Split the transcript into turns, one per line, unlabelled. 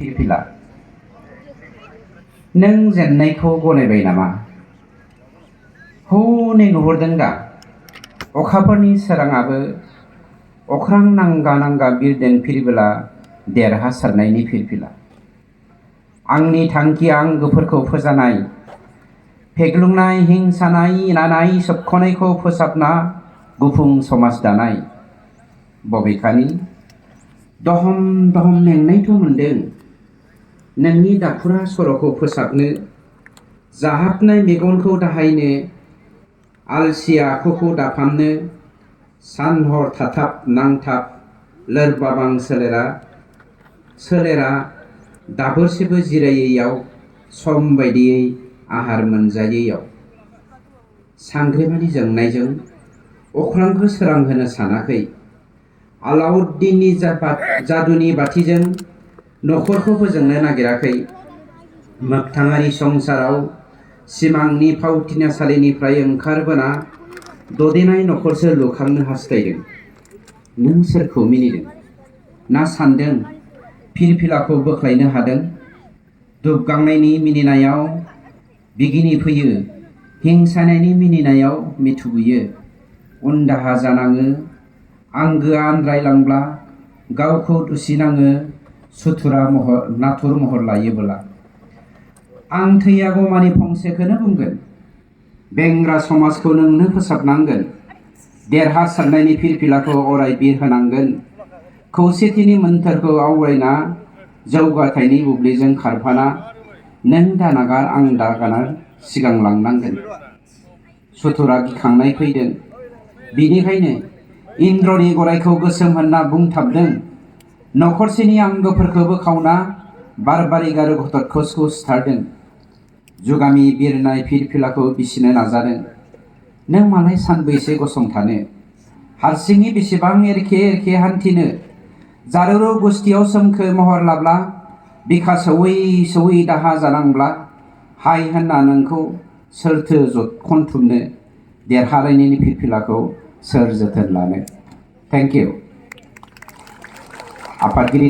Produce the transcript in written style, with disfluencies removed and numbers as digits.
फिरफिला नों जेन्नायखौ गनायबाय नामा? हनै नुहुरदों दा अखाफोरनि सोराङाबो अख्रां नांगा नांगा बिरदों फिरबोला देरहासारनायनि फिरफिला। आंनि थांखिया आंगोफोरखौ फोजानाय, फेग्लुंनाय हिंसानाय इनानाय सोबख'नायखौ फोसाबना गुफुं समाज दानाय। बबेखानि दहम दहम मेंनायथ' मोनदों नोंनि दाखुरा सर'खौ फोसाबनो, जाहाबनाय मेगनखौ दाहायनो, आलसिया आखुखौ दाफामनो। सान हर थाथाब नांथाब लोरबाबां सोलेरा दाबोरसेबो जिरायैयाव, सम बायदियै आहार मोनजायैयाव। सांग्रेमानि जोंनायजों अख्रांखौ सोरांहोनो सानाखै, आलाउद्दिननि जादुनि बाथिजों नखरखौ फोजोंनो नागिराखै। मोगथाङारि संसाराव सिमांनि फावथिनासालिनिफ्राय ओंखारबोना ददेनाय नखरसो लुखांनो हास्थायदों। नों सोरखौ मिनिदों ना सान्दों फिरफिलाखौ बोख्लायनो हादों? दुबगांनायनि मिनिनायाव बिगिनि फैयो, हिंसानायनि मिनिनायाव मिथु बुयो। उनदाहा जानाङो आंगोआ आनज्रायलांब्ला, गावखौ दुसिनाङो नाथुर महर लायोबोला। आं थैयागौमानि फंसेखौनो बुंगोन, बेंग्रा समाजखौ नोंनो फोसाबनांगोन। देरहासारनायनि फिरफिलाखौ अराय बिरहोनांगोन। खौसेथिनि मोन्थोरखौ आवरायना, जौगाथायनि बुब्लिजों खारफाना, नों दानागार आं दानागार सिगांलांनांगोन। सुथुरा गिखांनाय फैदों, बिनिखायनो इन्द्रनि गराइखौ गोसोम होनना बुंथाबदों। नखरसेनि आंगोफोरखौ बोखावना बारबारि गारो घटोत्कचखौ सुथारदों। जुगामि बिरनाय फिरफिलाखौ बिसिनो नाजादों। नों मालाय सानबैसे गसंथानो, हारसिङै बेसेबां एरखे एरखे हान्थिनो? जारुरु गुस्थियाव सोमखोर महर लाब्ला, बिखा सौवै सौवै दाहा जानांब्ला, हाय होनना नोंखौ सोरथो खनथुमनो? देरहानायनि फिरफिलाखौ सोर जोथोन लानो? Thank you. आफादगिरि